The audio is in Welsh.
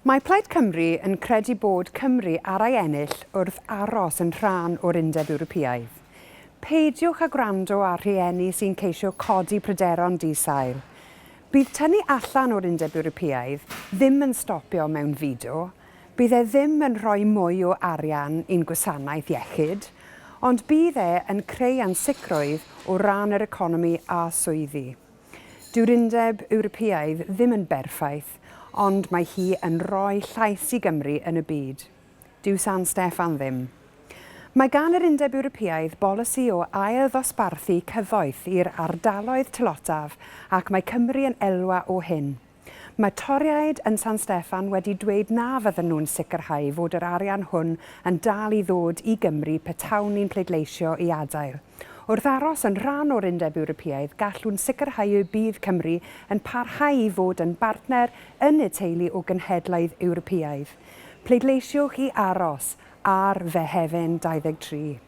Mae Plaid Cymru yn credu bod Cymru ar ei ennill wrth aros yn rhan o'r Undeb Ewropeaidd. Peidiwch â gwrando ar rhieni sy'n ceisio codi pryderon di-sail. Bydd tynnu allan o'r Undeb Ewropeaidd ddim yn stopio mewnfudo, bydd e ddim yn rhoi mwy o arian i'n gwasanaeth iechyd, ond bydd e yn creu ansicrwydd o ran yr economi a swyddi. Dyw'r Undeb Ewropeaidd ddim yn berffaith, ond mae hi yn rhoi llais i Gymru yn y byd. Dyw San Steffan ddim. Mae gan yr Undeb Ewropeaidd bolisi o ail-ddosbarthu cyfoeth i'r ardaloedd tlotaf ac mae Cymru yn elwa o hyn. Mae Torïaid yn San Steffan wedi dweud na fydden nhw'n sicrhau fod yr arian hwn yn dal i ddod i Gymru petawn ni'n pleidleisio i adael. Wrth aros yn rhan o'r Undeb Ewropeaidd gallwn sicrhau y bydd Cymru yn parhau i fod yn bartner yn y teulu o genhedlaeth Ewropeaidd. Pleidleisiwch i aros ar Fehefin 23.